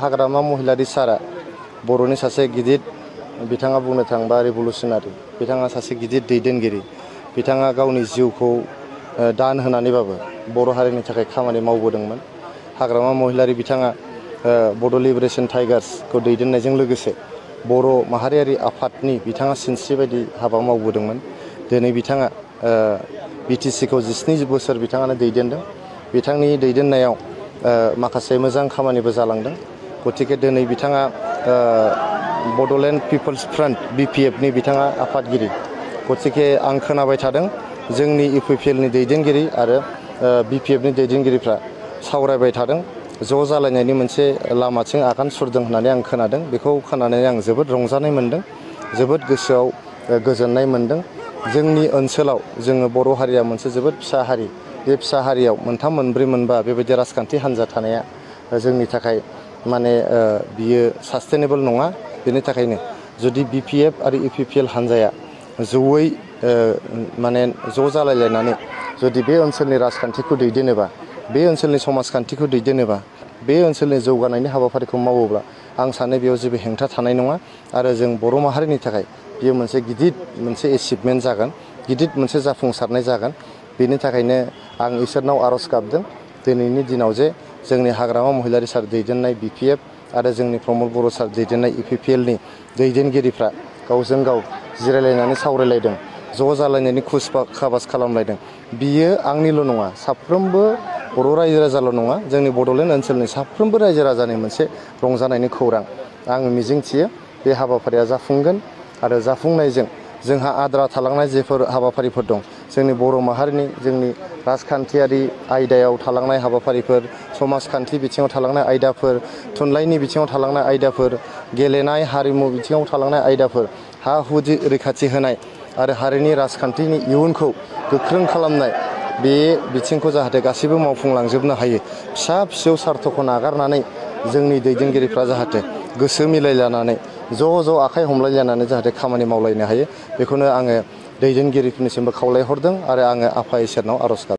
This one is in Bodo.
हाग्रामा महिलारि सारा बर'नि सासे गिदिर बिथाङा बुंनो थांबा रिभलुसनारि बिथाङा सासे गिदिर दैदेनगिरि बिथाङा गावनि जिउखौ दान होनानैबाबो बर' हारिनि थाखाय खामानि मावबोदोंमोन। हाग्रामा महिलारि बिथाङा बड' लिबारेशन टाइगार्सखौ दैदेननायजों लोगोसे बर' माहारियारि आफादनि बिथाङा सिनस्रि बायदि हाबा मावबोदोंमोन। दिनै बिथाङा बिटिसिखौ 17 बोसोर बिथाङानो दैदेनदों। बिथांनि दैदेननायाव माखासे मोजां खामानिबो जालांदों। गतिके दिनै बिथाङा बड'लेण्ड पिपल्स फ्रन्ट BPFनि बिथाङा आफादगिरि। गतिके आं खोनाबाय थादों जोंनि UPPLनि दैदेनगिरि आरो BPFनि दैदेनगिरिफ्रा सावरायबाय थादों, ज' जालायनायनि मोनसे लामाथिं आगान सुरदों होननानै आं खोनादों। बेखौ खोनानानै आं जोबोद रंजानाय मोनदों, जोबोद गोसोआव गोजोननाय मोनदों। जोंनि ओनसोलाव जोङो बर' हारिया मोनसे जोबोद फिसा हारि। बे फिसा हारियाव मोनथाम मोनब्रै मोनबा बेबायदि राजखान्थि हान्जा थानाया जोंनि थाखाय माने बियो सास्टेनेबल नङा। बेनि थाखायनो जुदि BPF आरो UPPL हान्जाया जयै माने ज' जालायलायनानै जुदि बे ओनसोलनि राजखान्थिखौ दैदेनोबा, बे ओनसोलनि समाजखान्थिखौ दैदेनोबा, बे ओनसोलनि जौगानायनि हाबाफारिखौ मावोब्ला आं सानो बेयाव जेबो हेंथा थानाय नङा आरो जों बर' माहारिनि थाखाय बेयो मोनसे गिदिर मोनसे एचिभमेन्ट जागोन, गिदिर मोनसे जाफुंसारनाय जागोन। बेनि थाखायनो आं इसोरनाव आर'ज गाबदों दिनैनि दिनाव जे जोंनि हाग्रामा महिलारि सार दैदेननाय BPF आरो जोंनि प्रमद बर' सार दैदेननाय UPPLनि दैदेनगिरिफ्रा गावजों गाव जिरायलायनानै सावरायलायदों, ज' जालायनायनि खुस खाबास खालामलायदों। बियो आंनिल' नङा, साफ्रोमबो बर' रायजो राजाल' नङा, जोंनि बड'लेण्ड ओनसोलनि साफ्रोमबो रायजो राजानि मोनसे रंजानायनि खौरां। आं मिजिंथियो बे हाबाफारिया जाफुंगोन आरो जाफुंनायजों जोंहा आद्रा थालांनाय जेफोर हाबाफारिफोर दं, जोंनि बर' माहारिनि जोंनि राजखान्थियारि आयदायाव थालांनाय हाबाफारिफोर, समाजखान्थि बिथिङाव थालांनाय आयदाफोर, थुनलाइनि बिथिङाव थालांनाय आयदाफोर, गेलेनाय हारिमु बिथिङाव थालांनाय आयदाफोर, हा हु रैखाथि होनाय आरो हारिनि राजखान्थिनि इयुनखौ गोख्रों खालामनाय, बे बिथिंखौ जाहाथे गासैबो मावफुंलांजोबनो हायो। फिसा फिसौ सार्थखौ नागारनानै जोंनि दैदेनगिरिफ्रा जाहाथे गोसो मिलायलायनानै ज' ज' आखाइ हमलायलायनानै जाहाथे खामानि मावलायनो हायो, बेखौनो आङो दैदेनगिरिफोरनिसिमबो खावलायहरदों आरो आङो आफा इसोरनाव आर'ज गाबदों।